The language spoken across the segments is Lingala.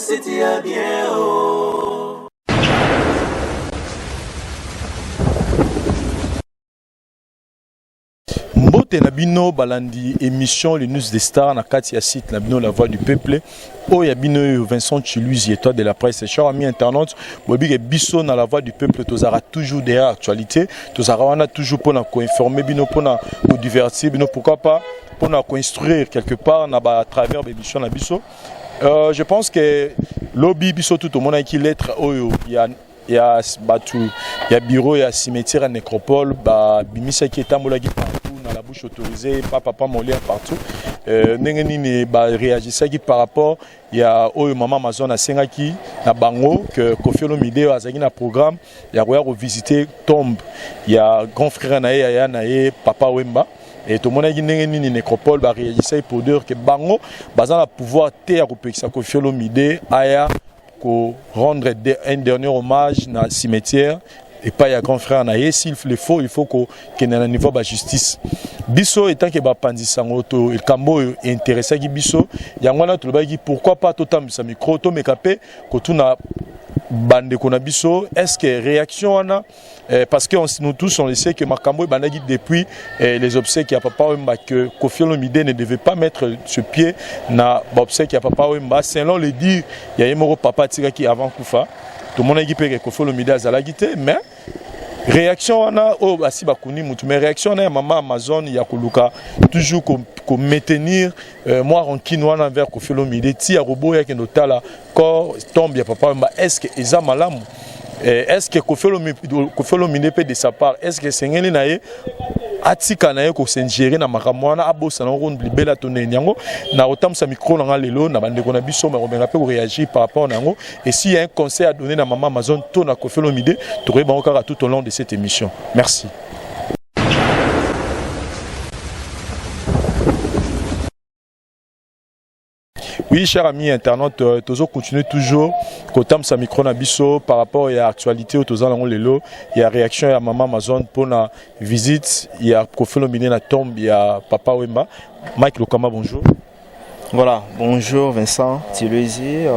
City ya bien oh. Mbote na bino balandi émission le news des stars na kati ya site na bino la voix du peuple oyo ya bino oyo Vincent Chiluzi étoile de la presse. Cher ami internaute, boyebi ke biso na la voix du peuple tozalaka toujours derrière actualité, tozalaka wana toujours mpona koinformer bino, mpona kodivertir bino, pourquoi pas mpona koinstruire quelque part na ba à travers baémission na biso. Je pense que lobi biso tout tomonaki lettre oyo ya bato ya bureau ya cimetière ya nécropole babimisaki, etambolaki partout na la bouche autorisée pa papa Molière partout. Ndenge nini baréagisaki par rapport ya oyo mama Amazon asengaki na bango que Koffi Olomide oyo azalaki na programme ya koya kovisite tombe ya grand frère na ye, yaya na ye, Papa Wemba? E tomonaki ndenge nini nécropole baréagisaki pour dire que bango baza na pouvoir te ya kopekisa Koffi Olomide aya ko rendre un dernier hommage na cimetière epai ya grand frère na ye. S'il le faut, il faut kokende na niveau ba justice. Biso etant que bapanzi sango to likambo oyo intéressaki biso, yango wana tolobaki pourquoi pas totambwisa micro, tomeka mpe kotuna bandeko na biso est ce que réaction wana, parce que nous tous on le sait que makambo ebandaki depuis les obsèques ya Papa Wemba, que Koffi Olomide ne devait pas mettre ce pied na baobsèque ya Papa Wemba selon le dire ya ye moko papa atikaki avant kufa. Tomonaki mpe ke Koffi Olomide azalaki te, mais réaction wana oyo basi bakuni mutu, mais réaction wana ya mama Amazon ya koluka toujours komaintenir mwa rancune wana envers Koffi Olomide ti ya koboya akende otala corps, tombe ya Papa Wemba, est ce que eza malamu? Est ce que Koffi Olomide mpe de sa part, est ce que esengeli na ye atika na ye kos'ingérer na makambo wana, abosana ngo libela to ndeni? Yango na kotambwisa micro na nga lelo na bandeko na biso bakobenga mpe koréagir par rapport na yango. Et s'il y a un conseil à donner na mama Amazon to na Koffi Olomide, tokoyeba yango kaka tout au long de cette émission. Merci. Oui, chers amis internautes, tozo continuer toujours kotambwisa micro na biso par rapport à actualité oyo toza nango lelo ya réaction ya mama Amazon mpona visite ya Koffi Olomide na tombe ya Papa Wemba. Mike Lokamba, bonjour. Voilà, bonjour Vincent Tiluizi,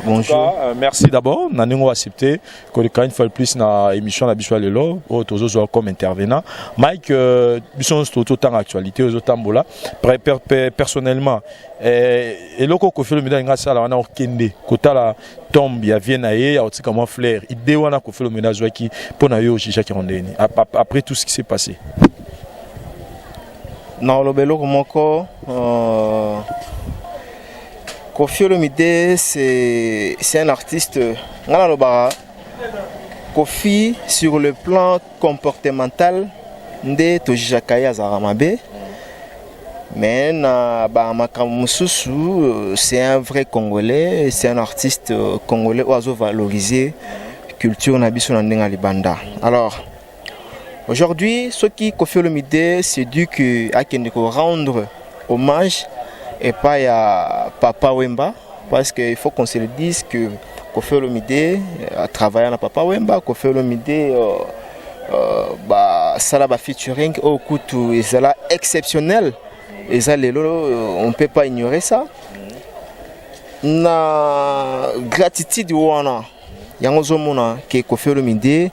bonjour. Cas, merci d'abord, na ndenge accepté koleka une fois de plus na émission na biso ya lelo oyo tozozwa comme intervenant. Mike, biso nyonso totanga actualité ozotambola. Personnellement, eloko Koffi Olomide alingi asala wana, okende kotala tombe ya vieux na ye, ya kotika mwa fleur, idée wana Koffi Olomide azwaki, mpo na yo ojugeaki yango ndeni après tout ce qui s'est passé? Na oloba eloko moko, Koffi Olomide, c'est un artiste. Nga nalobaka Koffi, sur le plan comportemental nde tojugeaka ye azalaka mabe, mais na bamakambo mosusu, c'est un vrai Congolais, c'est un artiste congolais oyo azovaloriser culture na biso na ndenge ya libanda. Alors aujourd'hui, soki Koffi Olomide s'est dit que akende rendre hommage epai ya Papa Wemba, parce que il faut qu'on se le dise que Koffi Olomide a travaillé na Papa Wemba, Koffi Olomide basala ba featuring oyo kutu ezala exceptionnel, eza lelo, on peut pas ignorer ça. Na gratitude wana yango ozomona ke Koffi Olomide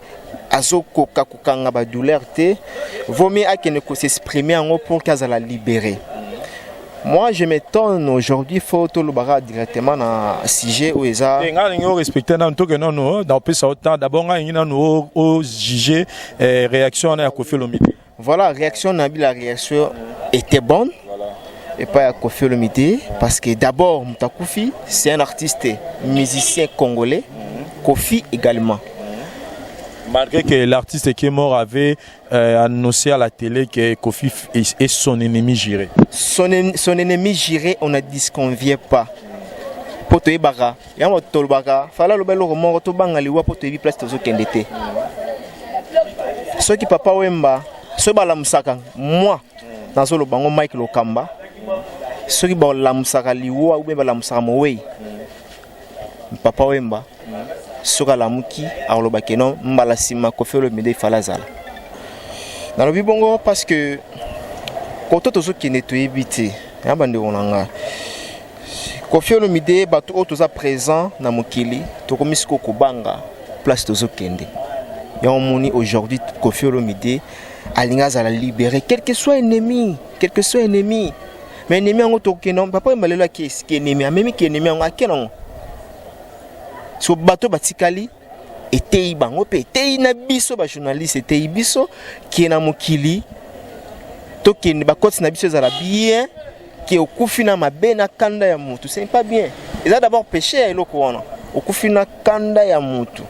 azokoka kokanga badouleur te, vaut mieux akende kos'exprimer yango pour qu'azala libéré. Moi, je m'étonne aujourd'hui, faut tolobaka directement na sujet oyo eza. Te, ngai alingi orespecte nanu, toke nanu na opesa yo temps. D'abord ngai alingi nanu ojuge réaction wana ya Koffi Olomide. Voilà, réaction nabi, la réaction était bonne epai ya Koffi Olomide, parce que d'abord moto akufi, c'est un artiste musicien congolais, Koffi également. Malgré que l'artiste qui est mort avait annoncé à la télé que Koffi est son ennemi juré. Son ennemi juré, on ne disconvient pas. Po toyebaka yango, tolobaka fala aloba eloko moko, tobanga liwa mpo toyebi place tozokende te. Soki Papa Wemba, soki balamusaka, moi nazoloba ngo Mike Lokamba, soki balamusaka liwa ou bien balamusaka mowei, Papa Wemba soki alamuki akoloba ke non, mbala nsima Koffi Olomide efale azala. Nalobi bongo parce que koto tozokende toyebi te ya bandeko na nga. Koffi Olomide, bato oyo toza présent na mokili, tokomi sikoyo kobanga place tozokende. Yango omoni aujourd'hui Koffi Olomide alingi azala libéré, quel que soit ennemi, quel que soit ennemi. Mais ennemi yango tokokende, papa Wemba lelo ake esika ennemi amemi ki ennemi yango ake nango. So bato batikali, eteyi bango mpe eteyi na biso bajournaliste, eteyi biso ke na mokili tokende bakoti na biso ezala bien ke okufi na mabe na kanda ya mutu, ce n'est pas bien. Eza d'abord péché ya eloko wana, okufi na kanda ya mutu.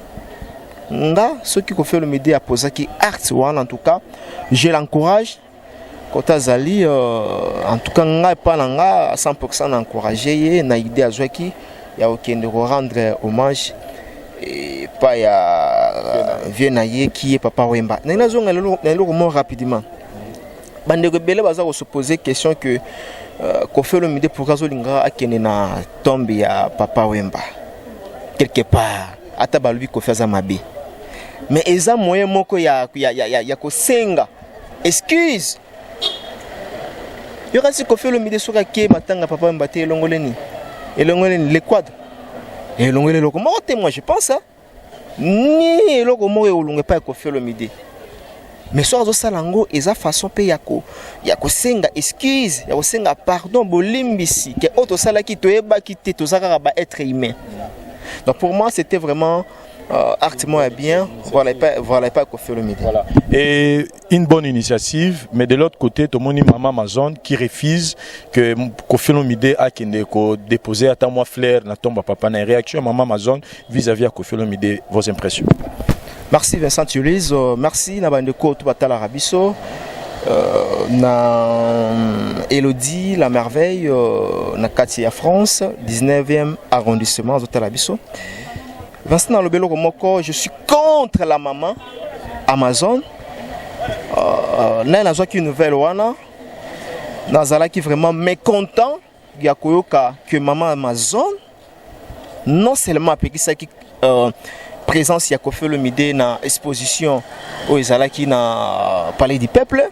Nga soki Koffi Olomide apozaki acte wana, en tout cas je l'encourage. Kota azali, en tout cas ngai epa na nga à 100% na encourage ye na idée azwaki ya kokende korendre hommage epai ya vieux na ye ki ye Papa Wemba. Ndenge nazonga na eloko moko rapidement, bandeko ebele baza kose poser question que Koffi Olomide, pourquoi azolinga akende na tombe ya Papa Wemba? Quelque part, ata balobi Koffi aza mabe, mais eza moyen moko ya kosenga excuse. Yoka si Koffi Olomide soki ake matanga Papa Wemba te, elongoleni, elongoleni le quadre, elongoli eloko moko te. Moi je pense, hein? Ni eloko moko ekolonga epai ya Koffi Olomide, mais soki azosala yango, eza façon mpe ya kosenga excuse, ya kosenga pardon, bolimbisi ke oyo tosalaki toyebaki te, toza kaka ba être humain. Donc pour moi c'était vraiment acte moko ya bien, voilà, epai, voilà, epai Koffi Olomide. Voilà. Et une bonne initiative, mais de l'autre côté, tomoni Maman Amazon qui refuse que Koffi Olomide akende ko déposer ata mwa fleur na tombe papa na. Réaction Maman Amazon vis-à-vis à Koffi Olomide, vos impressions? Merci Vincent Tulise, merci na bandeko to batalaka biso. Na Elodie la merveille na kati ya France, 19e arrondissement, azotala biso. Vincent, nalobi eloko moko: je suis contre la maman Amazon. Naye nazwaki nouvelle wana, nazalaki vraiment mécontent ya koyoka que maman Amazon non seulement apekisaki présence ya Koffi Olomide na exposition oyo ezalaki na Palais du Peuple,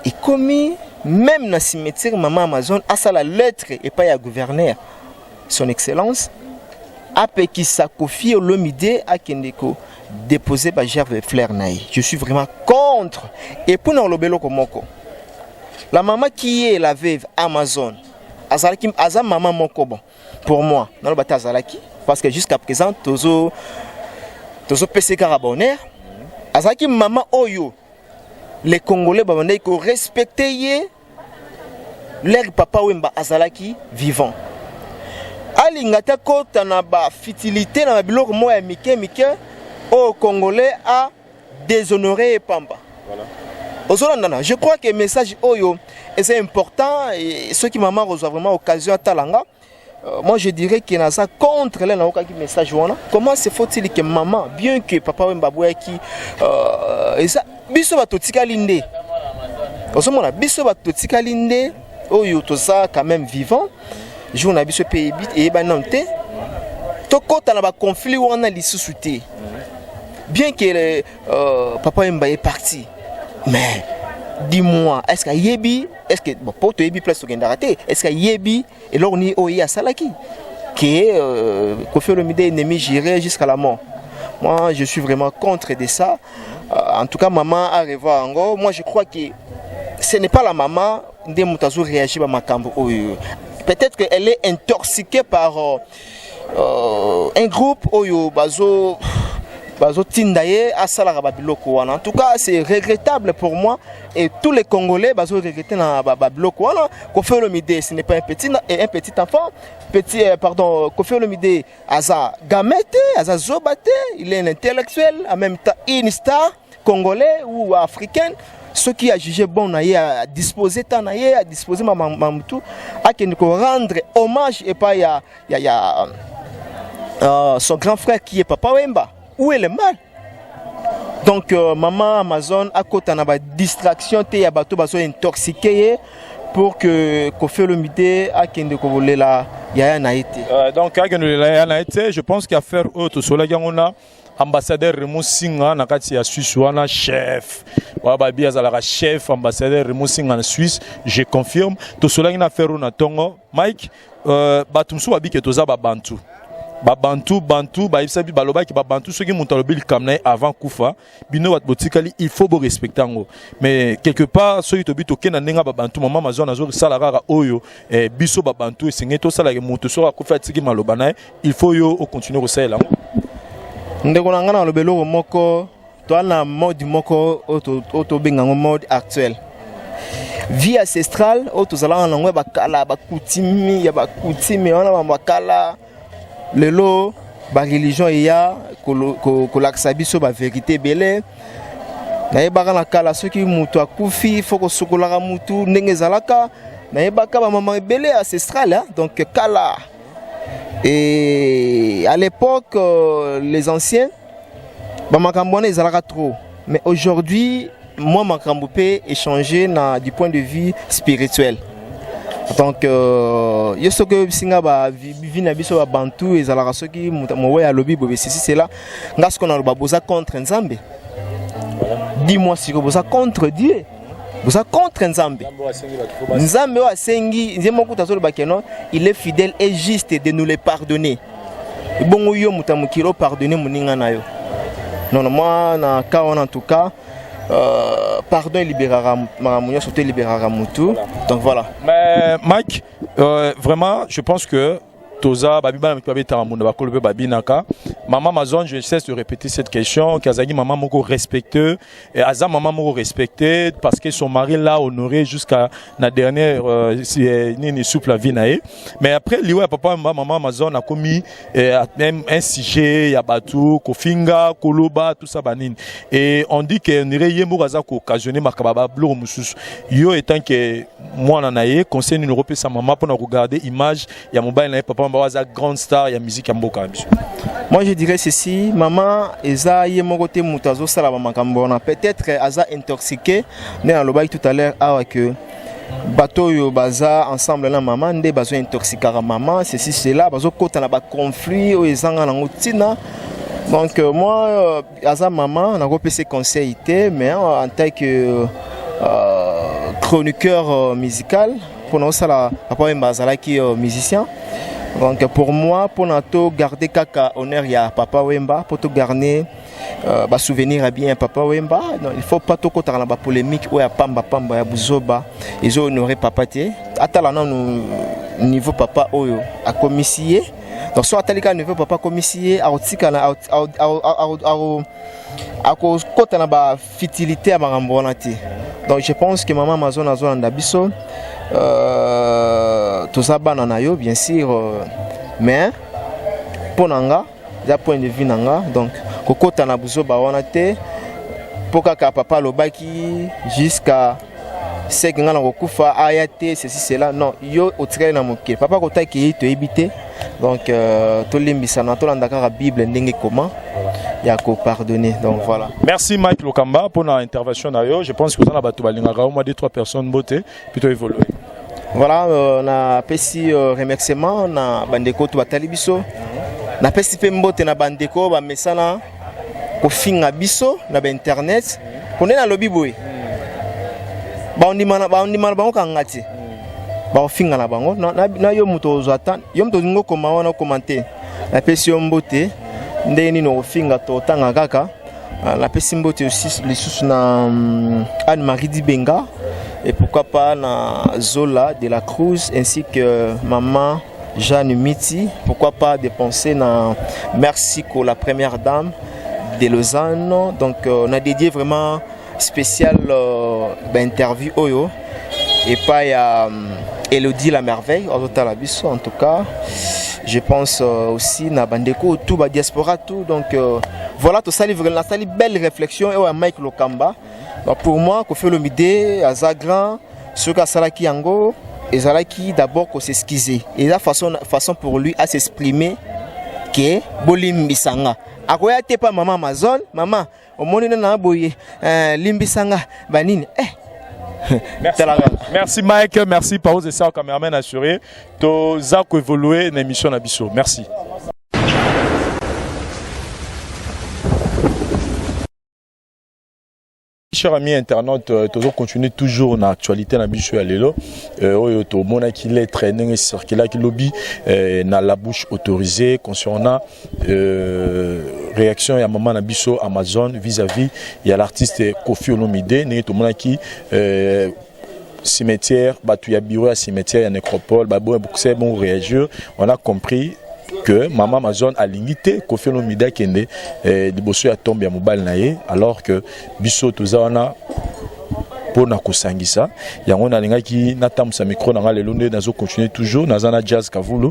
ekomi même na cimetière. Mama Amazon asala lettre epai ya gouverneur, son excellence, apekisa Koffi Olomide akende ko déposer bagerbe fleur na ye. Je suis vraiment contre. Et puis na oloba eloko moko: la maman qui est la veuve Amazon azalaki, aza mama moko bon pour moi. Naloba te azalaki, parce que jusqu'à présent tozo tozopesa kaka bonheur. Azalaki mama oyo les Congolais babandaki korespecte ye l'heure Papa Wemba azalaki vivant. Alinga te akota na bafutilité, na babiloko moko ya mike mike oyo Congolais a déshonoré ye pamba. Ozolandana, je crois que message oyo eza important. Et soki mama kozwa vraiment occasion atala nga, moi je dirais que naza contre le naokaki message wana. Comment se faut-il que maman, bien que Papa Wemba aboyaki, eza biso bato totikali nde ozomona, biso bato totikali nde oyo toza quand même vivant, jour na biso mpe eyebani nano te, tokɔta na baconflit wana lisusu te. Bien que Papa Wemba est parti, mais dis-moi, est ce que ayebi, est ce que bon, po toyebi place tokendaka te, est ce que ayebi eloko nini oyo ye asalaki ke Koffi Olomide ennemi juré jusqu'à la mort? Moi je suis vraiment contre de ça. En tout cas maman à revoir yango. Moi je crois que ce n'est pas la maman nde moto azo réagir bamakambo oyo. Peut-être qu'elle est intoxiquée par un groupe oyo bazo bazotinda ye asalaka babiloko wana. En tout cas c'est regrettable pour moi et tous les Congolais bazo regretter na babiloko wana. Koffi Olomide, ce n'est pas un petit enfant, petit, pardon, Koffi Olomide aza gamin te, aza zoba te. Il est un intellectuel, en même temps une star congolais ou africaine. Soki a jugé bon na ye, adisposer temps na ye, adisposer mamutu, akende korendre hommage epai ya son grand frère qui est Papa Wemba, où est le mal? Donc maman Amazon akota na badistraction te ya bato bazo intoxiquer ye pour que Koffi Olomide akende kolela yaya na ye te. Donc akende kolela yaya na ye te. Je pense qu'affaire oyo tosolaki yango na Ambassadeur Raymond Singa na kati ya Suisse wana chef. Wa babi azalaka chef ambassadeur Raymond Singa na Suisse, je confirme. Tosolaki na Ferro na tongo. Mike, euh, bato mosusu babike toza ba bantu. Ba bantu bantu bayebisa bi balobaki ba bantu soki moto alobi likambo na ye avant kufa bino bato botikali il faut bo respecter yango mais quelque part soki tobi tokenda ndenge ba bantu mama mazwa azosala kaka oyo eh, biso ba bantu esengeli tosalaka moto soki akufi atiki maloba na ye il faut yo ocontinue kosalela yango. Ndeko na ngai, naloba eloko moko. Toa na mode moko oyo tobenga yango mode actuel, vie ancestrale oyo tozalaka nango ya bakala, bakutimi ya bakutimi wana bakala. Lelo bareligion eya kolakisa biso bavérité ebele. Nayebaka na kala, soki moto akufi, fo kosukolaka mutu ndenge ezalaka. Nayebaka bamama ebele ancestrale, donc kala. Et à l'époque, les anciens, bamakambo wana ezalaka trop. Mais aujourd'hui, moi, makambo mpe échanger na du point de vue spirituel. Donc yo soki oyebisi nga bavi na biso babantu ezalaka, soki mowe alobi boye, ceci, cela, nga sikoyo naloba boza contre Nzambe. Dis-moi sikoyo, boza contre Dieu, boza contre Nzambe. Nzambe oyo asengi nzembo moko azoloba que non, il est fidèle et juste de nous les pardonner. Ebongo yo moto ya mokili opardonne moninga na yo? Non, non, moi na cas wana, en tout cas, pardon elibéraka makambo nyonso to elibéraka motu. Donc voilà. Mais Mike, vraiment, je pense que toza babi bana babetaka mbunda, bakolo mpe babinaka. Mama Amazon, je cesse de répéter cette question, kazaki mama moko respectueux et aza mama moko respecté parce que son mari l'a honoré jusqu'à la dernière nini souffle la vie na ye. Mais après liwa ya papa, mama Amazon akomi même un sujet ya bato kofinga, koloba, tout ça, banini. Et on dit que on ye moko aza kooccasionner makambo babiloko mosusu. Yo, étant que mwana na ye, conseil nini okopesa mama mpona kogarder image ya mobali na ye, papa mba aza grande star ya musique ya mboka na biso? Moi, je dirais ceci: mama eza ye moko te moto azosala bamakambo wana. Peut-être aza intoxiqué. Nde nalobaki tout à l'heure awa que bato oyo baza ensemble na mama nde bazointoxikaka mama, ceci, cela, bazokɔta na baconflit oyo ezanga nango ntina. Donc moi, aza mama, nakopesa conseil te, mais en tant que chroniqueur musical, mpona osala papa Wemba azalaki musicien. Donc pour moi, mpona to garder kaka honneur ya papa Wemba, mpo to garder basouvenir ya bien ya papa Wemba, donc il faut pas tokɔtaka na bapolémique oyo ya pamba pamba, ya buzoba. Ezo honorer papa te. Atala nanu niveau papa oyo akomisi ye. Donc so atali kaka niveau papa akomisi ye, akotikala, akokɔta na bafutilité ya makambo wana te. Donc je pense que mama Amazon azolanda biso, toza bana na yo, bien sûr, mais mpo na nga, eza point de vue na nga. Donc kokɔta na buzoba wana te, mpo kaka papa alobaki jusqu'à ce que nga na kokufa aya te, ceci, cela. Non, yo otikali na mokili, papa kotaki ye toyebi te. Donc tolimbisana, tolanda kaka Bible ndenge koma ya kopardonner. Donc voilà. Merci Mike Lokamba pour l'intervention na yo. Je pense que oza na bato balingaka au moins deux trois personnes, mbote plutôt évoluer. Voilà, napesi remerciement na bandeko to batali biso. Napesi mpe mbote na bandeko bamesana kofinga biso na bainternet. Mpo nde nalobi boye, baondima na bango kanga te, bakofinga na bango na yo. Moto ozwa ta yo, moto olingi okoma wana, okoma te. Napesi yo mbote. Ndenge nini okofinga, totanga kaka. Napesi mbote aussi lisusu na Anne-Marie Dibenga et pourquoi pas na Zola de la Cruz ainsi que maman Jeanne Miti, pourquoi pas de penser na Merci pour la première dame de Lausanne. Donc on a dédié vraiment spécial bah, interview oyo et pas ya Elodie la merveille ozotala biso. En tout cas, je pense aussi na bandeko tout ba diaspora tout. Donc voilà, tosali vraiment, nasali belle réflexion oyo ya Mike Lokamba. Donc pour moi, Koffi Olomide aza grand. Soki asalaki yango, ezalaki d'abord kos'excuser. Eza façon pour lui à s'exprimer ke bolimbisanga. Akoya te pa mama Amazon: mama, omoni nde na boye, limbisanga banini eh. Merci, merci Mike, merci Paoz et ça cameraman assuré. Toza ko évoluer na émission na biso. Merci. Chers amis internautes, toujours continuer toujours na actualité na biso ya lelo oyo tomonaki lettre ndenge circulaki lobi na la bouche autorisée concernant réaction ya mama na biso Amazon vis-à-vis ya l'artiste Koffi Olomide, ndenge tomonaki cimetière, bato ya bureau ya cimetière ya nécropole baboya bon réagir. On a compris que mama Amazon alingi te Koffi Olomide akende liboso ya tombe ya mobali na ye, alors que biso toza wana mpona kosangisa yango. Nalingaki natambusa micro na nga lelo nde nazocontinue toujours, naza na Jazz Kavulu.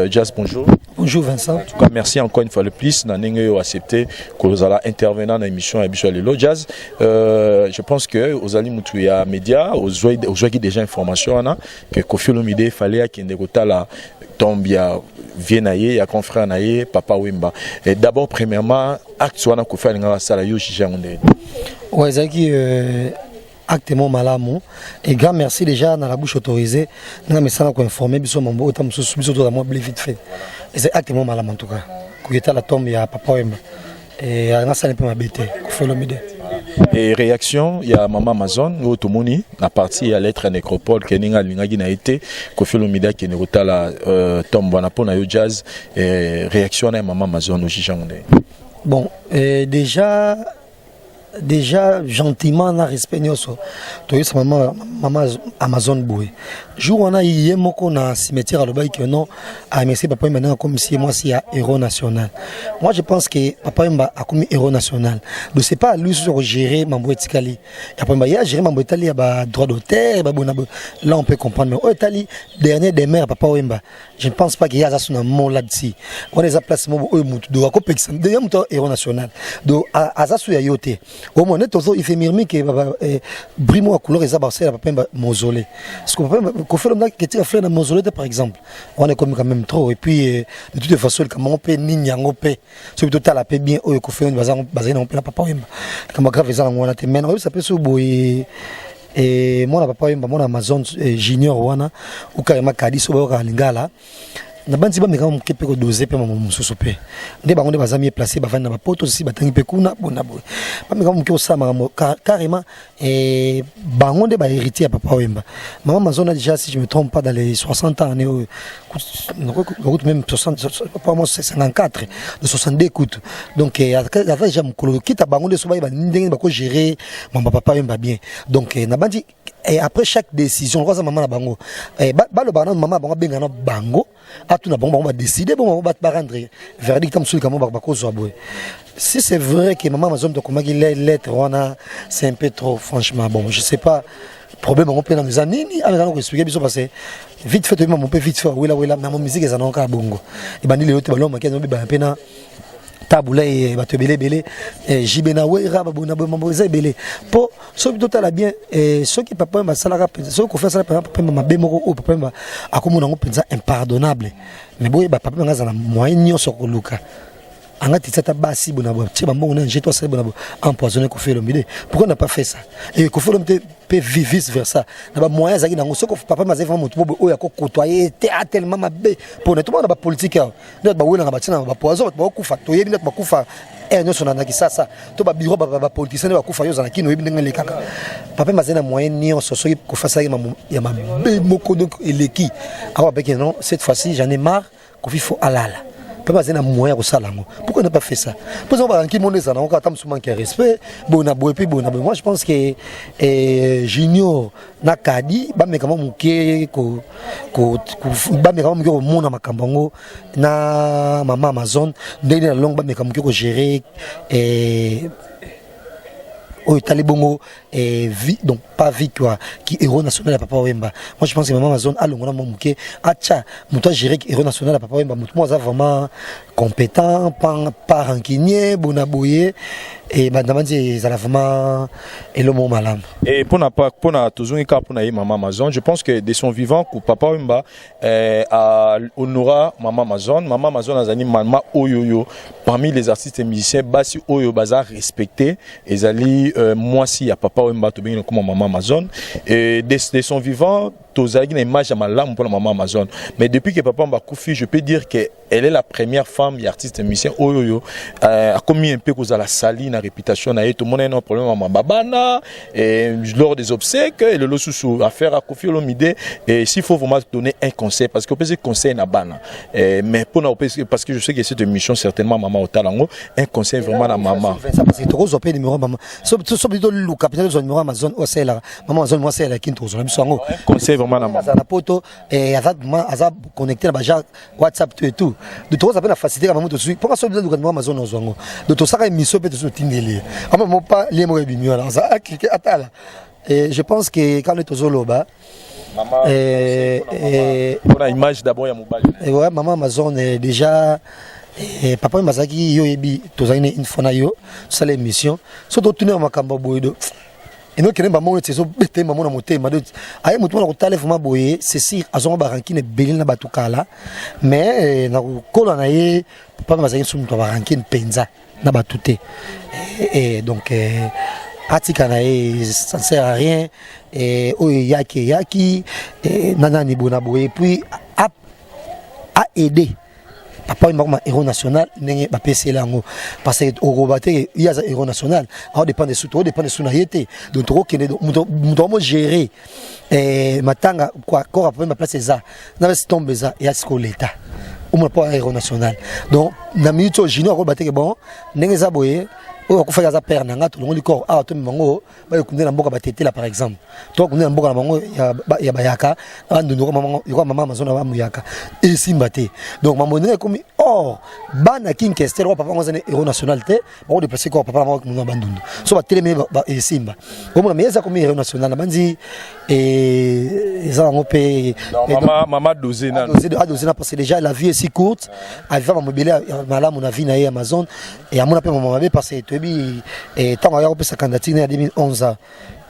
Jazz, bonjour. Bonjour Vincent. En tout cas, merci encore une fois de plus na ndenge oyo accepté kozala intervenant na émission ya biso ya lelo. Jazz, je pense que ozali mutu ya média, ozwaki déjà information wana que Koffi Olomide fallait akende kotala tombe ya vieux na ye, ya confrère na ye, Papa Wemba. Et d'abord, premièrement, acte wana Koffi alingaka asala, yo juge yango ndenge? Ouais, ezalaki acte mo malamu et grand merci déjà na la bouche autorisée nga mesana koinformer biso mambo oyo ta mosusu biso toza mwa blé vite fait. Eza acte mo malamu en tout cas, koketala tombe ya Papa Wemba et anga sali mpe mabe te Koffi Olomide. Et réaction ya mama Amazon oyo tomoni na partie ya lettre ya nécropole ke ndenge alingaki na ye te Koffi Olomide akende kotala tombe wana, mpo na yo Jazz, réaction wana ya mama Amazon, ojuge yango ndenge? Bon, déjà gentiment, na respect nyonso, toyebisa mama Amazon boye: jour wana ye moko na cimetière alobaki ke non, aremercie Papa Wemba ndenge akomisi ye mwasi ya héros national. Moi, je pense que Papa Wemba akomi héros national, donc c'est pas à lui soki kogérer mambo etikali ya Papa Wemba. Ye agérer mambo etali ya badroit d'auteur babona, là on peut comprendre, mais oyo etali dernier demeure ya Papa Wemba, je ne pense pas que ye aza so na mot là-dessus. Wana eza place moko oyo mutu donc akopekisa ye mutu héros national, donc aza so ya yo te. Omona nde tozo il fait murmure ke bruit moko ya couleur eza basala Papa Wemba mausolée, parce que Papa Wemba, Koffi Olomide ketika fleur na mausolée te par exemple, wana ekomi quand même trop. Et puis de toute façon, likambo yango mpe nini yango mpe, soki totala mpe bien oyo Koffi Olomide bazali nango mpe na Papa Wemba, likambo grave eza nango wana te. Mais nakoyebisa mpe so boye e mwana Papa Wemba, mwana Amazon Junior wana ou carrément kadi so bayokaka lingala na bandi, bameka moke mpe kodose mpe mama mosusu mpe nde bango nde baza mieux placé, bavandi na bapoto osi batangi mpe kuna bona boye, bameka moke kosala makambo carrément. Bango nde bahéritier ya Papa Wemba. Mama Amazon déjà, si je me trompe pas, dans les 60 ans, année oyo kutu même 60, pas moi, 54 de 62 kutu, donc aza déjà mokolo. Kita bango nde so bayeba ndenge bakogérer mama Papa Wemba bien. Donc na bandi, et après chaque décision lokola mama na bango balobaka nano, mama na bango abengana bango, atuna bango, bango badécide, bon, bango barendre verdict mosusu likambo bakozwa boye. Si c'est vrai que mama Amazon tokomaki lettre wana, c'est un peu trop, franchement. Bon, je sais pas problème yango mpe nano eza nini, amekana koexpliquer biso, parce que vite fait toyeba mpe vite fait wela wela mais mo musique eza nango kaka bongo, ebandi lelo te. Balomaki azobebana mpe na tabula ye bato ebele ebele, jibe na wera babona mambo eza ebele. Mpo soki totala bien, soki Papa Wemba asalaka mpenza, soki Koffi asala mpenza Papa Wemba mabe moko oyo Papa Wemba akomona yango mpenza impardonnable, mais boyeba Papa Wemba aza na moyen nyonso koluka anga titi ata basi bona bo tie bambongo na njeto asali bona bo empoisonné Koffi Olomide. Pourquoi n'a pas fait ça? Et Koffi Olomide mpe vice versa na bamoyen azalaki nango. Soki Papa azali vraiment motu bobo oyo akokotoye te, atelema mabe mpona tomona na bapolitike awa nde bato bawelanga batia na bapoison, bato bakokufa, toyebi nde bato bakufa ere nyonso na Kisasa to babiro bapoliticien nde bakufa. Yo ozala kino, oyebi ndenge elekaka. Papa azali na moyen nyonso. Soki Koffi asalaki ya mabe moko, donc eleki awa beke, non, cette fois-ci j'en ai marre, Koffi faut alala, mpe bazali na moyen ya kosala yango. Pourquoi n'a pas fait ça? Mpo eza baranki mondo ezala yango kaka ata mosu manque ya respect boye na boye mpe boye na boye. Moi, je pense que Junior na Kadi bameka mwa moke, bameka mwa moke komona makambo yango na mama Amazon ndenge na longo, bameka moke kogérer oyo etali bongo vie, donc pas vie quoi, qui héros national ya Papa Wemba. Moi, je pense que mama Amazon alongola mwa moke, atya moto agéré héros national ya Papa Wemba, moto mo aza vraiment compétent, pas rancunier bona boye e bandamandi, ezala vraiment eloko malamu. Et mpona tozongi kaka mpona ye mama Amazon, je pense que de son vivant ku Papa Wemba honora mama Amazon. Mama Amazon azali mama oyo oyo parmi les artistes et musiciens basi oyo baza respecté, ezali mwasi ya Papa Wemba, tobengi na koma mama Amazon. Et de son vivant Tozalaki na image ya malamu mpona mama Amazon, mais depuis que papa bakufi, je peux dire que elle est la première femme ya artiste musicien oyo oyo akomi un peu kozala sali na réputation na ye. Tomona ye na problème ya babana et lors des obsèques, et lelo susu affaire à Koffi Olomide. Et s'il faut vraiment donner un conseil, parce que opesi conseil na bana, mais mpona opesi, parce que je sais que cette émission, certainement mama otalango, un conseil vraiment na mama. Parce que tokozwa mpe numéro mama, so toluka mpenza tozwa numéro Amazon oyo asalelaka, mama Amazon mo asalelaki, tokozwa na biso yango. Conseil vraiment na mama. Aza na poto, aza aza connecté na bagenre WhatsApp, tout et tout. Donc tokozwa mpe na facilité ka mama tozwi mpoka so luka numéro Amazon, ozwa yango. Donc tosaka émission mpe tosi totindeli ye ama mo pa lie moko ebimi wana, aza aclique atala. Et je pense que quand tozoloba mpona image d'abord ya mobali. Ouais, mama Amazon, déjà papa oyo bazalaki, yo oyebi, tozalaki ne une fois na yo tosala émission, so totuni ya makambo boye do enokende bango neti ezobeta bango na motema. Do aye motu mona kotala vraiment boye, c'est sûr azonga barancune ebele na bato kala, mais na kokola na ye, papa bazalaki so moto ya barancune mpenza na bato te. Donc atika na ye, ça ne sert à rien. Oyo eyaki eyaki na nani boye na boye, et puis a aidé papa oyo bakoma héros national ndenge bapesi yango, parce que okoba te ye aza héros national, aodépendre su, tokodépendre su na ye te. Donc tokokende moto amo gérer matanga kora papa baplace eza na basi tombe eza eya sikoyo leta omona mpo héros national. Donc na minute oyo junior akoba teke bon ndenge eza boye, oyo akufaki aza père na nga, tolongoli corps awa, tomema bango bayokunde na mboka batetela par exemple, tokunde na mboka na bango ya bayaka na bandundu yoka mama Amazon na bamuyaka esimba te. Donc mambo ndenge ekomi or bana King Kester oyo papa bango aza ne héros national te, bakodéplace corps papa na bango na bandundu so batelemi esimba omona, mais eza komi héros national na bandi eza yango mpe. Mama dosé na adosé na, parce que déjà la vie est si courte, aviva mambo ebele malamu na vie na ye Amazon e amona mpe mama mabe, parce que toyebi ntango aya kopesa candidature na ya 2011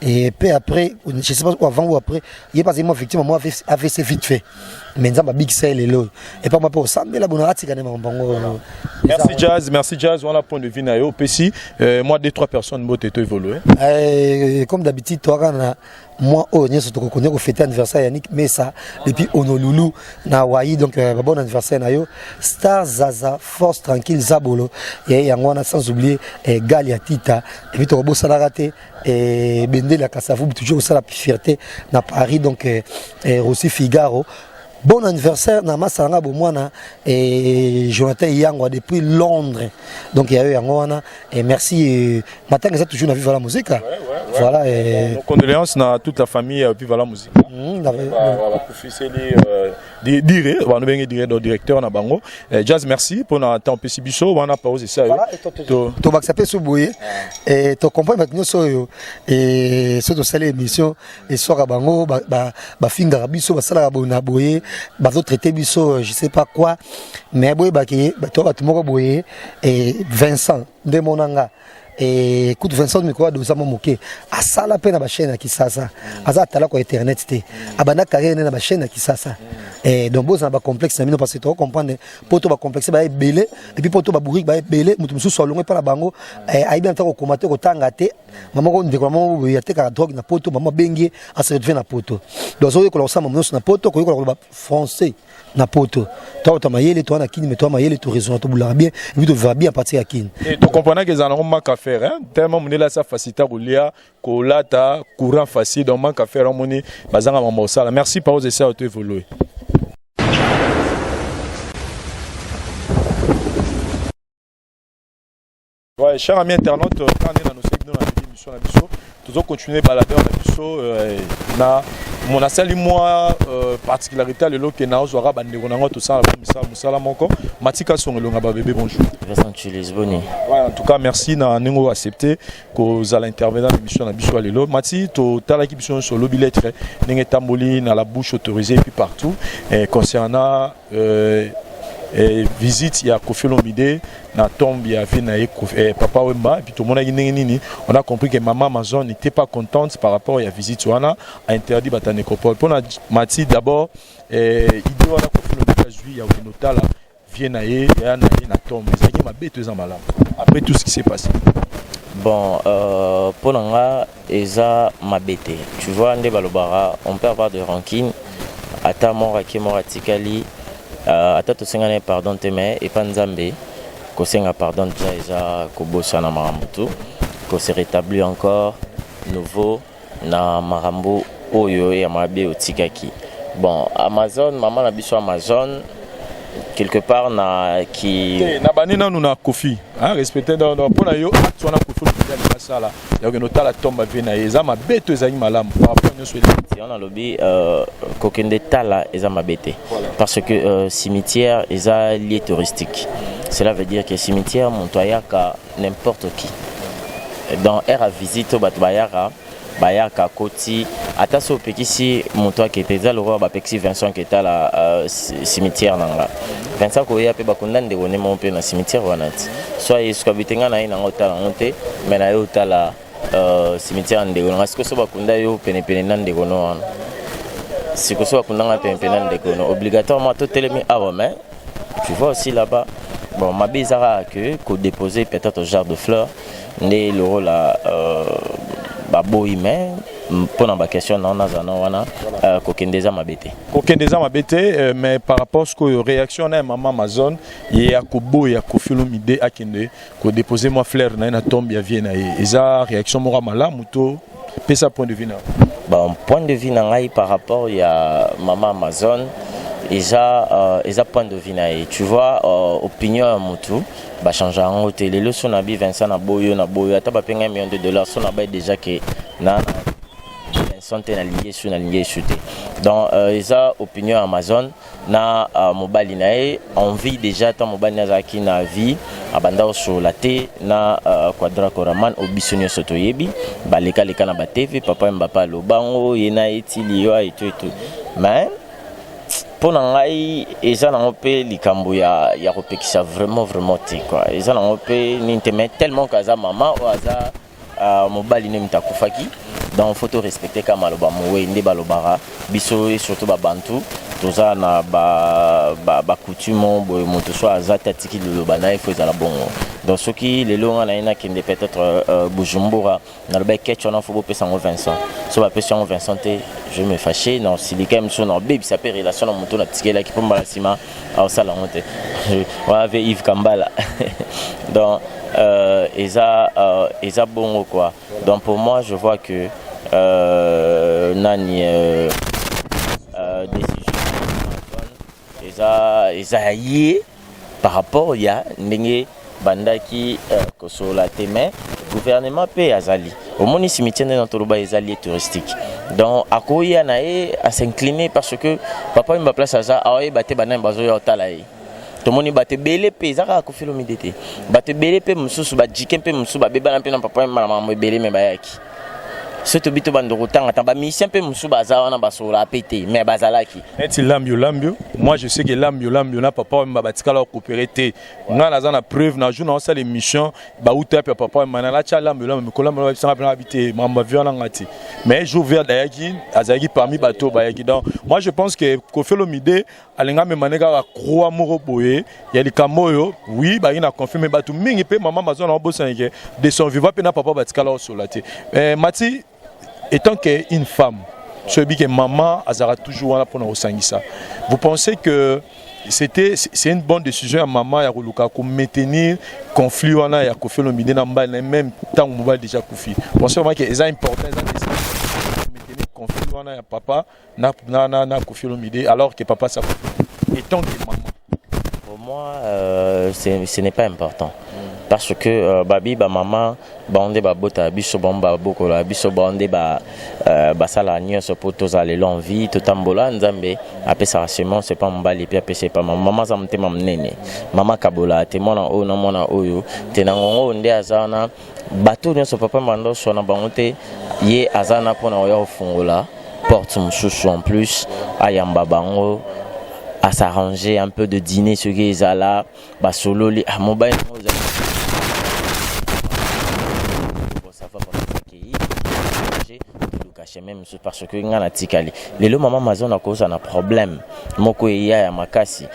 et puis après, je sais pas avant ou après, il est passé moi victime moi AVC vite fait, mais nzambe abikisa ye lelo et pas moi mpe osambela bona atika nde makambo bango. Merci Jazz, merci Jazz. Wana point de vue na yo opesi moi deux trois personnes mbote to évoluer. Comme d'habitude, toaka na moi oyo nyonso tokokonya kofete anniversaire Yannick Mesa depuis Honolulu na Hawaii. Donc bon anniversaire na yo Star Zaza, force tranquille Zabolo ye yango wana, sans oublier Gali ya Tita, et puis tokobosanaka te bendele ya Kasavubu, toujours kosala fierté na Paris. Donc Rossi Figaro, bon anniversaire na masala nga bomwana et Jonathan Yangwa depuis Londres. Donc il y a eu yango wana et merci. Matanga eza toujours na Viva la Musique, ouais, ouais. Voilà et nos condoléances na toute la famille Viva la Musique. Bakufiseli dire bano benge dire do directeur na bango. Jazz, merci pour na temps opesi biso wana pause esa yo. Tobakisa mpe so boye, tocomprendre bato nyonso oyo so tosali émission eswaka bango, bafingaka biso, basalaka boye na boye, bazotraite biso je sais pas quoi, mais boyebaki to bato moko boye. Vincent nde monanga, écoute, Vincent mikolo adosa mo moke asala mpe na bachaîne ya Kisasa, aza atalako internet te, abanda carrière nde na bachaîne ya Kisasa. Donc bozala bacomplexe na bino, parce que tokocomprendre po to bacomplexe baya ebele, et puis po to babourrique baya ebele. Moto mosusu alongwe mpa na bango, ayebi na ta kokoma te, kotanga te, mama ko ndeko na mama boye atekaka drogue na poto, mama abengi ye, ase retrouve na poto. Donc azoyekola kosala mama nyonso na poto, koyekola koloba français na poto. Toa mayele toa na Kini, mais toa mayele, toraisonna, tobulaka bien et puis tovivaka bien à partir ya Kini. Tocomprenaki ezala nango manque à faire, hein? Tellement mondele asa facilité kolia, kolata, courant facile, donc manque à faire omoni bazanga mama osala. Merci Paoz, esa to évoluer. Ouais, cher ami internaute, quand on est dans nos segments, dans l'émission na biso, toujours continuer baladeur na biso na mon asali moi particularité lelo ke na ozwaka bandeko nango tosala misala mosala moko Matika Songelonga babebe, bonjour. Vincent Chilis, boni? Ouais, en tout cas merci na ndenge accepté kozala intervenant na émission na biso ya lelo. Mati, totalaki biso nyonso lobi lettre ndenge etamboli na la bouche autorisée et puis partout concernant visite ya Koffi Olomide na tombe ya vie na ye Papa Wemba. Et puis tomonaki ndenge nini on a compris que maman Amazon n'était pas contente par rapport ya visite wana, a interdit bato ya nécropole. Mpona Mati d'abord, idée wana Koffi Olomide azwi ya kokende otala vie na ye, ya na ye na tombe, ezalaki mabe to eza malamu après tout ce qui s'est passé? Bon, mpo na nga eza mabe te. Tu vois, nde balobaka, on peut avoir de rancune, ata moko ake, moko atikali, ata tosengani pardon te, mais epa Nzambe kosenga pardon déjà eza kobosana makambo tu, kose rétablir encore nouveau na makambo oyo ya mabe otikaki. Bon, Amazon, mama na biso Amazon, quelque part na ki Te, na bandi nanu na Kofi, hein, respecte. Donc mpo na yo, acte wana Kofi Olomide alingi asala ya kokende otala tombe vieux na ye, eza mabe to ezalaki malamu par rapport nyonso eleki? Ti wana alobi, kokende tala eza mabe te, parce que cimetière eza lieu touristique. Cela veut dire que cimetière, moto ayaka, n'importe qui, dans aire à visite oyo bato bayaka koti. Ata so opekisi moto akete, eza lokola bapekisi Vincent ketala cimetière na nga. Vincent koya mpe bakunda ndeko nde moko mpe na cimetière wana ti so aye suka bi te, ngai na ye nango otala yango te, mais na ye otala cimetière ya ndeko na nga. Sikoyo so bakunda yo penepene na ndeko no wana, sikoyo so bakunda nga penepene na ndeko no, obligatoirement totelemi awa. Mais tu vois aussi là-bas, bon, mabe eza kaka que kodéposer peut-être genre de fleur nde lokola baboyi. Mais mpona baquestion na nazala na wana, kokende eza mabe te. Kokende eza mabe te, mais par rapport sikoyo réaction na ya mama Amazon, ye ya koboya Kofi Olomide akende kodépose mwa fleur na ye na tombe ya vieux na ye, eza réaction moko ya malamu to pesa point de vue na yo? Bon, point de vue na ngai par rapport ya mama Amazon eza eza point de vue na ye, tu vois. Opinion ya motu bachange yango te. Lelo so na bi Vincent na boyo na boyo, ata bapengai million de dollars, so na bai déjà ke na Vincent te, nalingi esu, nalingi esu te. Donc eza opinion ya Amazon na mobali na ye en vie. Déjà ntan mobali na azalaki na vie, abanda kosolola te na Quadra Koraman. Oyo biso nyonso toyebi, balekaleka na batv, papa Mbape alobango ye na ye ti liwa eto eto. Mais mpo na ngai eza nango mpe likambo ya kopekisa vraiment vraiment te quoi. Eza nango mpe nini te, mais tellement que aza mama oyo aza mobali nde moto akufaki, donc faut to respecter ka maloba mowe nde balobaka biso. Et surtout babantu toza na bacoutume ba boye, moto so aza te, atiki liloba na ye, faut ezala bongo. Donc soki lelo nga na ye nakende peut-être Bujumbura, naloba eketch wana, faut bopesa yango Vincent. So bapesi yango Vincent te, je me fâche na osilika ye mosusu, na obebisa mpe relation na moto natikelaki, mpo mbala nsima aosala yango te wana ve Yves Kambala. Donc eza bongo quoi. Donc pour moi, je vois que nani décision eza ya ye par rapport ya ndenge bandaki kosolola te. Mais gouvernement mpe azali, omoni cimetière nde na toloba eza lieu touristique, donc akoya na ye as'incliner, parce que papa Wemba place aza aoyeba te banani bazoya otala ye. Tomoni bato ebele mpe, eza kaka Kofi Olomide te, bato ebele mpe mosusu bajike mpe mosusu babebana mpe na papa Wemba na makambo ebele, me bayaki. So tobi to bando kotanga ta bamusicien mpe mosusu baza wana, basolola mpe te, mais bazalaki. Neti Lambio Lambio, moi je sais que Lambio Lambio na papa Wemba batikala kokopere te. Ngai naza na preuve, na jour naosala émission, bauta mpe papa Wemba nalatya Lambio Lambio mikolo Lambio babisanga mpe nababi te, makambo avi wana nga te. Mais jour vert ayaki, azalaki parmi bato bayaki. Donc moi je pense que Kofi Olomide alinga amema nde kaka croix moko boye ya likambo oyo. Oui, bayaki na conflit, mais bato mingi mpe mama Amazon na obosani ke de son vivant mpe na papa batikala osola te. Mati, étant que une femme, soyebi ke maman azalaka toujours wana mpona kosangisa, vous pensez que c'est une bonne décision ya mama ya koluka komaintenir conflit wana ya Kofi Olomide na mobali na même ntango mobali déjà kufi? Pensez vraiment que eza important, eza nécessaire maintenir conflit wana ya papa na Kofi Olomide alors que papa sa étant que maman? Pour moi, ce n'est pas important. Parce que babi ba maman bango nde babotaka biso, bango babokola biso, bango nde basalaka nyonso mpo tozala lelo en vie, totambola. Nzambe apesaka semence epa mobali mpe apesa epa mama. Mama aza motema monene, mama akabolaka te mwana oyo na mwana oyo te. Na ngongo oyo nde aza wana, bato nyonso papa banda oswana bango te, ye aza na mpona koya kofungola porte mosusu. En plus ayamba bango, as'arranger un peu de dîner soki ezala basololi. Ah, mobali nango ezali bon, ça va, papa akei, toluka. Koluka chemin mosusu parce que ngai natikali. Lelo mama Amazon akozala na problème moko eya ya makasi,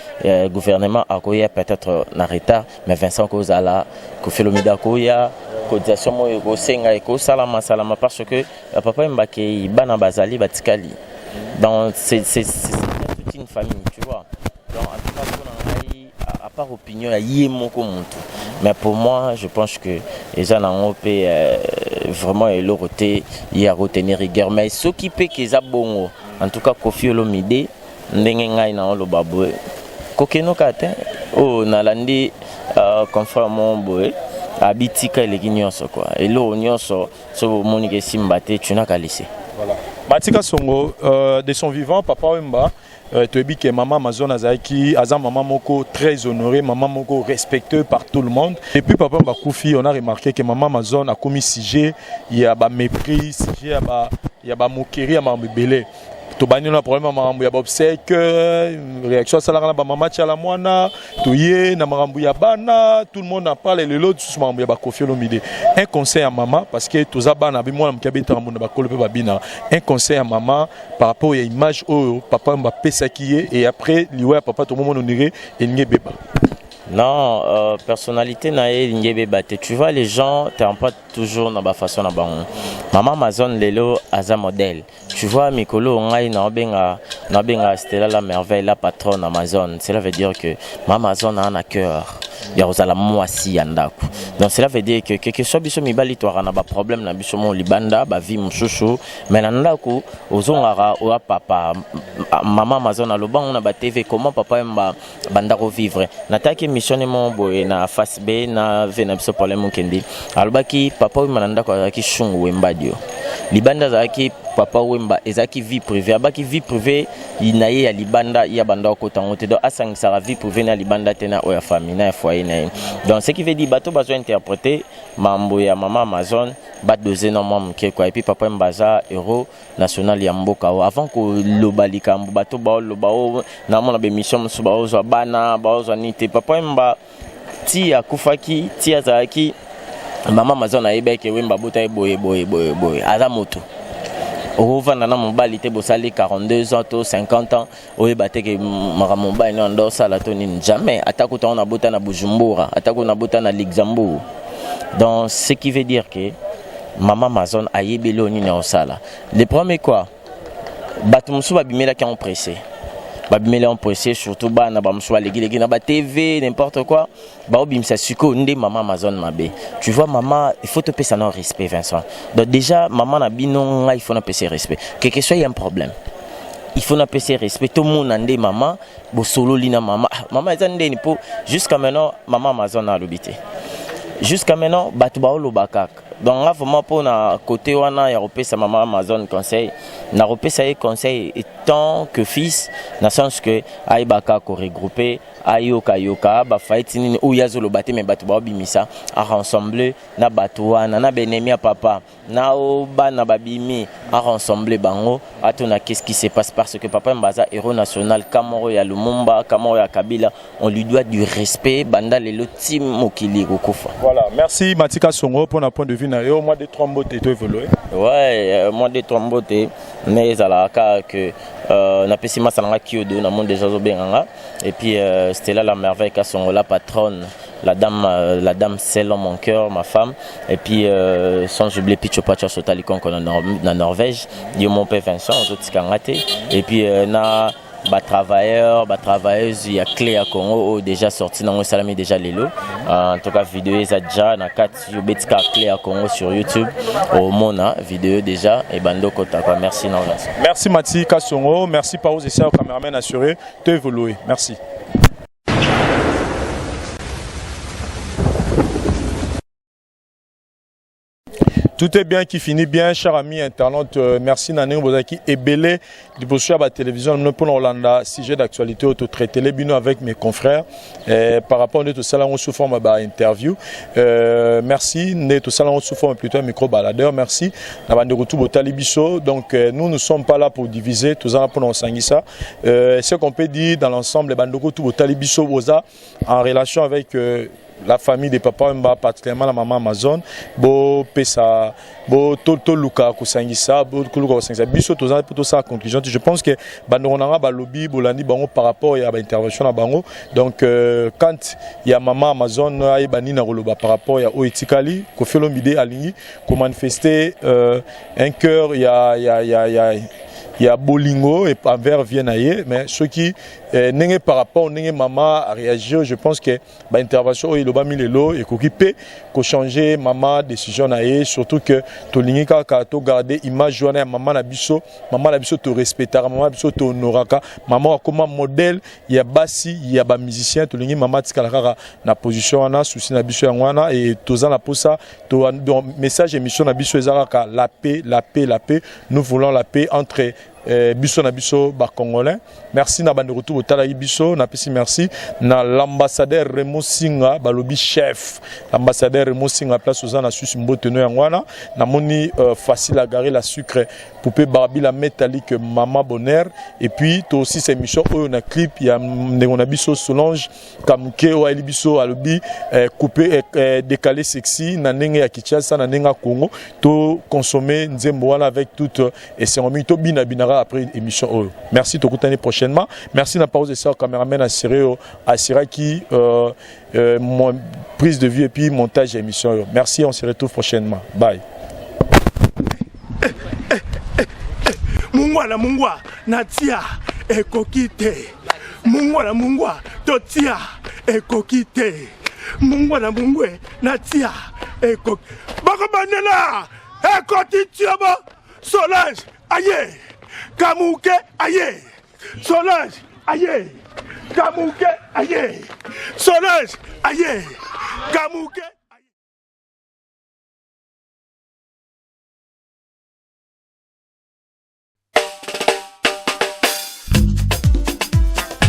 gouvernement akoya peut-être na retard, mais Vincent akozala, Koffi Olomide akoya, cotisation moko ekosenga ekosalama salama parce que papa Mbakei, bana bazali batikali. Donc c'est toute une famille, tu vois. Donc en tout cas, mpona ngai, à part opinion ya ye moko motu, mais pour moi, je pense que eza nango mpe vraiment eloko te ye akotenir rigueur. Mais soki mpe ke eza bongo, en tout cas Koffi Olomide, ndenge ngai na oloba boye, kokenoka te. Oyo nalandi confrère moko boye abitika eleki nyonso quoi. Eloko nyonso soki omoni ke esimba te, tu n'as qu'à laisser. Voilà. Matika Songo, de son vivant, Papa Wemba, toyebi ke mama Amazon azalaki, aza mama moko très honoré, mama moko respecté par tout le monde. Et puis Papa Wemba akufi, on a remarqué que mama Amazon akomi sujet ya bamépris, sujet ya bamoquerie, ya makambo ebele. Tobandi na problème ya makambo ya baobsèques, réaction asalaka na bamama tiala mwana, toye na makambo ya bana, tout le monde en parle. Lelo lisusu makambo ya baKoffi Olomide. Un conseil ya mama, parce que toza bana be, mwana moke abetaka mbonda, bakolo mpe babina. Un conseil ya mama par rapport ya image oyo papa bapesaki ye, et après liwa ya papa, tomomona ondire elingi ebeba. Non, personnalité na ye elingi ebeba te. Tu vois, les gens pas toujours na bafaçon na bango. Mama Amazon lelo aza modèle, tu vois. Mikolo ngai naobenga Stella la merveille, la patronne Amazon. Cela veut dire que mama Amazon aza na cœur ya kozala mwasi ya ndako. Donc cela veut dire que quelque soit biso mibali twaka na baproblème na biso mo libanda, bavie mosusu, mais na ndako ozongaka oya papa. Mama Amazon alobango na batv comment papa Yemba banda kovivre. Nataki émission ne moko boye na face B na v na biso problème okende, alobaki papa Wemba na ndako azalaki Shungu Wemba dio, libanda azalaki papa Wemba. Ezalaki vie privée, abaki vie privée na ye ya libanda ya banda okota yango te. Donc asangisaka vie privée na libanda te na oyo ya famille, na ya foyer na ye. Donc ce qui veut dire, bato bazo interpréter mambo ya mama Amazon, badose na mwa moke quoi. Et puis papa Wemba aza héros national ya mboka. O avant koloba likambo, bato baoloba o namona bémission mosusu, baozwa bana, baozwa nini te. Papa Wemba ti akufaki, ti azalaki, mama Amazon ayebaki Wemba abota ye boye boye boye boye. Aza moto okovanda na mobali te, bosali 42 ans to 50 ans, oyeba te ke makambo mobali no ando osala to nini. Jamais. Ata kuta ngo nabota na Bujumbura, ata kuta nabota na Luxembourg. Donc ce qui veut dire que mama Amazon ayebeli oyo nini aosala. Le premier quoi, bato mosusu babimelaki yango pressé, babimeli yango pressé, surtout bana bamosusu balekileki na batv, n'importe quoi, baobimisa sikoyo nde mama Amazon mabe. Tu vois, mama, il faut topesa na respect, Vincent. Donc déjà mama na bino, ngai il faut napesa respect, quelque soit y a un problème, il faut napesa respect. Tomona nde mama bosololi na mama. Ah, mama eza ndeni mpo jusqu'à maintenant mama Amazon alobi te. Jusqu'à maintenant bato baoloba kaka. Donc nga vraiment, mpona côté wana ya kopesa mama Amazon conseil, nakopesa ye conseil tant que fils, na sens que ayebaka koregrouper, ayokayoka bafaiti nini oyo azoloba te, me bato baobimisa, arassembler na bato wana, na baennemi ya papa na o bana babimi, arassembler bango, atona qu'est-ce qui se passe, parce que papa Wemba aza héros national, kamoko ya Lumumba, kamoko ya Kabila. On lui doit du respect banda lelo ti mokili ekokufa. Voilà, merci Matika Songo pour na point de vue na yo. Moi, deux trois mbote to évoluer. Ouais, moi deux trois mbote nde ezalaka kaka que napesi masa na nga Kiodo na monde déjà azobenga nga, et puis Stella la merveille Kasongo, la patronne, la dame, la dame selon mon cœur, ma femme, et puis sans oublier Picho Pacho Sotali Konko na Norvège, yo mon père Vincent ozotika nga te, et puis na batravailleur, batravailleuse ya Clé ya Congo oyo déjà sorti nango esalami déjà lelo. En tout cas vidéo eza déjà na kati, obetika Clé ya Congo sur YouTube, omona vidéo déjà ebandi okota quoi. Merci na Vincent. Merci Mati Kasongo, merci Paos et cameraman assuré to évoluer. Merci. Tout est bien qui finit bien, cher ami internaute. Merci Nané bozaki ebele liboso ya ba télévision pour Hollanda, sujet d'actualité auto traité les bino avec mes confrères par rapport à tout ça sous forme ba interview. Merci né tout ça sous forme plutôt micro baladeur. Merci na bande retour botali biso. Donc nous ne sommes pas là pour diviser, tout ça pour nous ça. Ce qu'on peut dire dans l'ensemble, bande retour botali biso boza en relation avec La famille de Papa Wemba, particulièrement la maman Amazon, bopesa bo toluka kosangisa, boluka kosangisa. Biso toza mpo tosala conclusion. Je pense que bandeko na nga balobi, bolandi bango par rapport ya baintervention na bango. Donc quand ya mama Amazon ayeba nini na koloba par rapport ya oyo etikali, Koffi Olomide alingi komanifester un cœur ya bolingo envers vie na ye. Mais soki ndenge par rapport ndenge mama a réagir, je pense que baintervention oyo elobami lelo ekoki mpe kochanger mama décision na ye, surtout que tolingi kaka togarde image wana ya mama na biso. Mama na biso, torespectaka mama na biso, tohonoraka mama. Akoma modèle ya basi ya bamusicien. Tolingi mama atikala kaka na position wana. Souci na biso yango wana e toza na posa to, donc message émission na biso eza kaka la paix, la paix, la paix. Nous voulons la paix entre biso na biso bacongolais. Merci na bandeko tu botalaki biso. Napesi merci na l'ambassadeur Remo Singa, balobi chef l'ambassadeur Remo Singa, place oza na Suisse, mbote no yango wana. Namoni Facile Agari, la sucre poupée Barbie, la métallique, mama Bonheur. Et puis tosisa émission oyo na clip ya ndeko na biso Solange Kamuke oyo ayeli biso, alobi coupé décalé sexy na ndenge ya Kinshasa, na ndenge ya Congo. Toconsommer nzembo wana avec toute esengo mingi, tobinabinaka après émission oyo. Merci, tokutani prochainement. Merci na Pause Esar, cameraman assuré oyo assuraki mon prise de vue et puis montage ya émission oyo. Merci, on se retrouve prochainement, bye. Mungwa na mungwa natia ekoki te, mungwa na mungwa totia ekoki te, mungwa na mungwe natia ekoki. Bakobandela ekoti tiobo. Solange aye, Kamuke aye, Solange aye, Kamuke aye, Solange aye, Kamuke.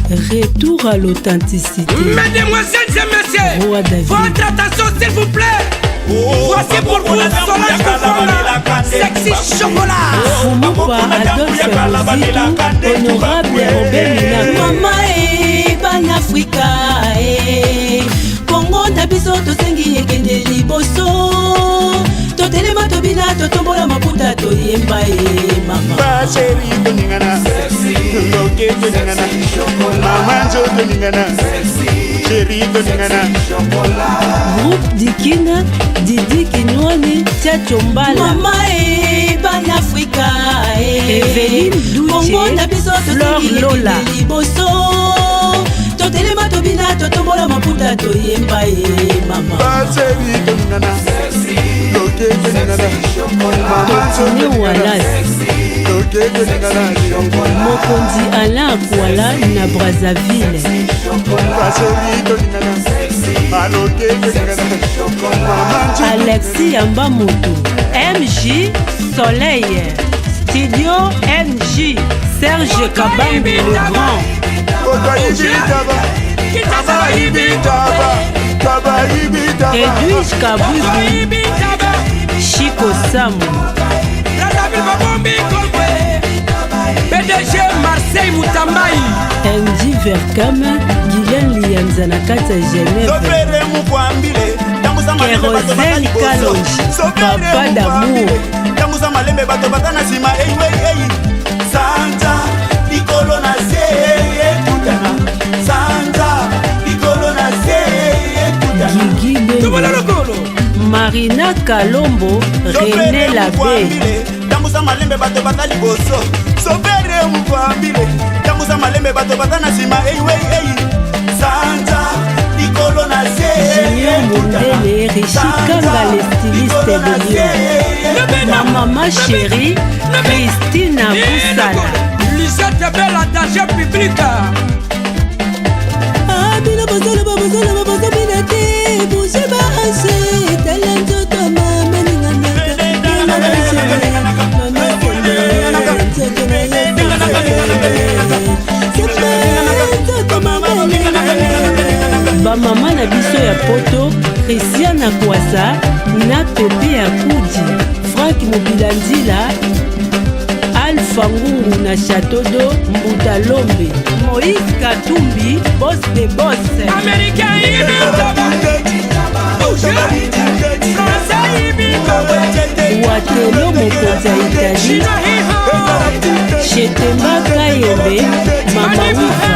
Retour à l'authenticité. Mesdemoiselles et messieurs, Roi David. Votre attention, s'il vous plaît. Voici pour vous Solange Kofanga, Sexy Chocolat. Fumupa Adolphe Muzitu, Honorable Robert Minaku. Mama e, bana Afrika e, Kongo na biso, tosengi ekende liboso. Totelema, tobina, totombola maputa, toyemba e mama. Bachéri, toningana, loke toningana, mama nzo toningana, chéri toningana. Groupe Dikina, Didi Kinwani, Tchatcho Mbala. Mama e, bana Afrika e, Eveline Duche, Kongo na biso, Fleur tosengi Lola. ekende liboso. Totelema, tobina, totombola maputa, toyemba e mama. Bachéri toningana, loke toningana, mama nzo Totine toningana, Wallace. Loke toningana. Mokonzi Alain Akwala na Brazzaville. Bachéri toningana, aloke toningana, mama nzo. Alexis Yamba Moto, MJ Soleil, Studio NJ, Serge Kabangu le Grand. Otoyibi taba, abayibi taba, tabayibi taba. Edwige Kabwibu, Chico Samu. Brazzaville babombi Kolwe. PDG Marseille Mutambai. NG Verkam, Guylaine Lianza na kati ya Genève. Sopere mukwambile, tambusa malembe, bato baza Kerosene liboso. Kalonji, Sopere Papa d'amour. mukwambile, tambusa malembe, bato baza na nsima. Ei ei ei, sanza likolo na se ekutana, sanza likolo na se ekutana. Gigi Tobola Bembe, lokolo. Marina Kalombo, René Sopere Labe. mukwambile, tambusa malembe, bato baza liboso. Sopere mukwambile, tambusa malembe, bato baza na nsima. Ei ei ei, sanza likolo na se Junior ekutana. Mondele, Richi Kanga, le styliste de Lyon. Ma maman chérie, Christine Boussala. Lisette Belle, attaché public. Ah, bino bozoloba, bozoloba, bozobina te. Bouge bahanche, tala nzoto mama ninganaka. Mama sembe nzoto na ye, sembe nzoto mama ninganaka. Bamama na biso ya poto, Christiana Kwasa na Pepe ya Kudi, Frank Mobilandila, Alpha Ngungu na Chateau do Mbuta Lombe, Moïse Katumbi, boss de boss. Américain Ibi Taba. Watelo mokonzi ya Italie, Shetemba Kayembe, Mama Wifa,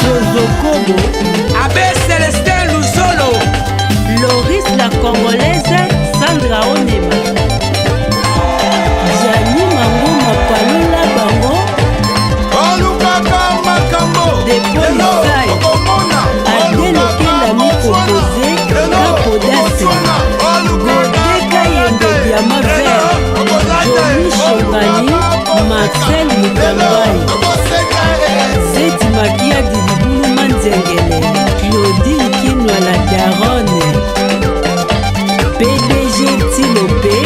Zozo Kobo, Abbé Celestin Luzolo, Loris la Congolaise, Sandra Onema, Gianni Mangoma Palola Bango, Olukaka makambo Depo Lisai, Adele Kelami Composé, Kapodasi, Gode Kayembe Diamant Vert, Johnny Shongani, Marcel Mutambai, Zeti Makia Dilibulu Manzengele, Claudine Kinwa la Daronne, PDG Tilope,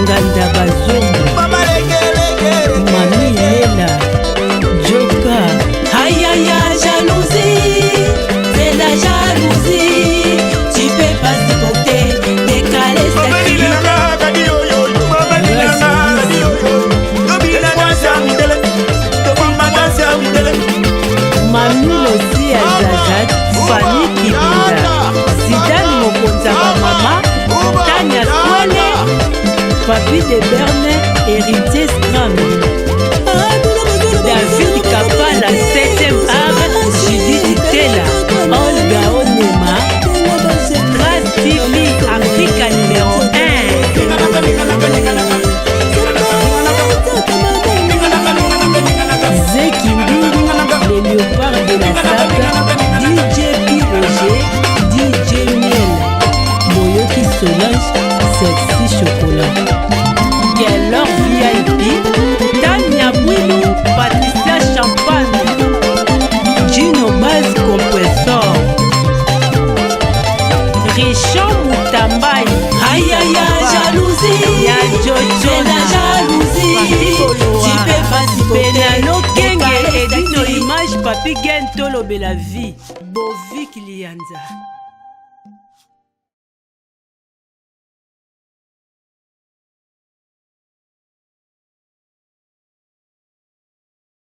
Nganda Bazombo, Mami Lela, Joka, Ayaya jalousie, c'est la jalousie, tu peux pas supporter, décaler cette Mami Losi ya Zaza, Fanny Kibinda, Zidane mokonzi ya bamama, Tania Swele, Papi de Berne, Héritier Stram, David Kapala, 7e art, Judith Tela, Olga Onema, Trace TV, Africa numéro 1. Zeki Mbingu, le léopard de la sable, DJ P. Roger, DJ Miel, Boyoki Solange, Sexy Chocolat. Quelle VIP, Tania Bouilou, Patricia Champagne, Gino Baz Compressor, Richard Moutambaye, Aïe aïe aïe, jalousie, Ya Jojo, c'est la jalousie, tu peux pas supporter, Benano Kenge, décaler Edino sexy. Image, Papi Gen Tolobela Vie, Bovik Lianza.